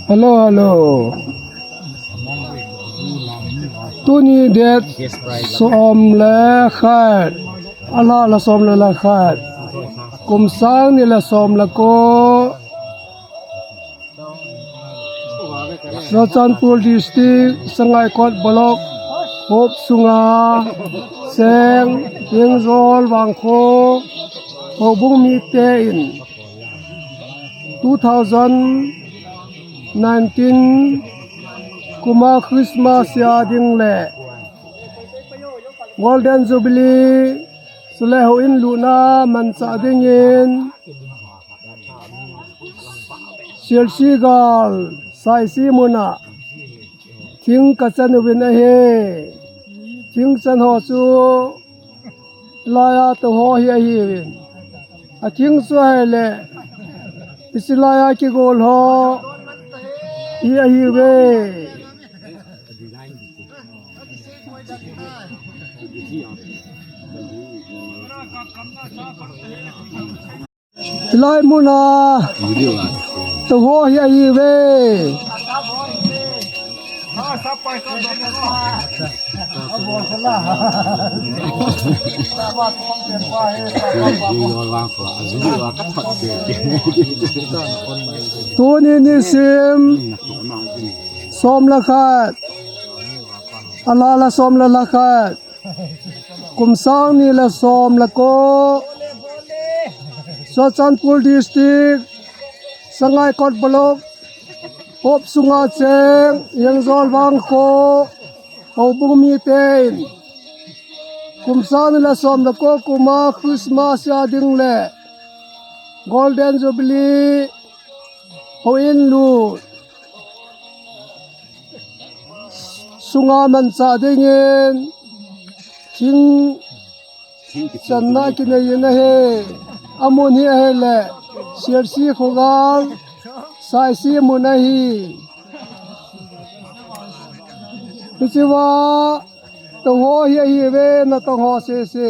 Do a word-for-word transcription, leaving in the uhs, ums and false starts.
Hello, hello. Tuni date som le khat, alha le som le khat, kum sang ni le som le ko, Churachandpur District, Sangaikot Block, Hop sunga, Seng, Yengjol, Vangkho, Houbung mite in two thousand nineteen kuma Christmas a ding le Golden Jubilee, chule houin lutna manchah dingin, Sirsi gal, Saisi muna, thing kachan uvin ahi. Thing chan ho chu laiya tou ho hi ahiuvin. Athing chu ahile, hiche laiya kigol ho hi ahiuve. Hilai muna tou ho hi ahiuve. Tuni nisim som le khat, alha le som le khat, kum sang ni le som le ko, Churachandpur District, Sangaikot Block, Hop sunga Seng, Yengjol, Vangkho, Houbung mite in, kum sang ni le som le ko kuma Christmas a ding le Golden Jubilee, houin lut sunga manchah dingin thing channa kinei in ahi. Amun hi ahile, Sirsi khogal, Saisi mun ahi. Hichea tou ho hi ahiuve, natong ho sese.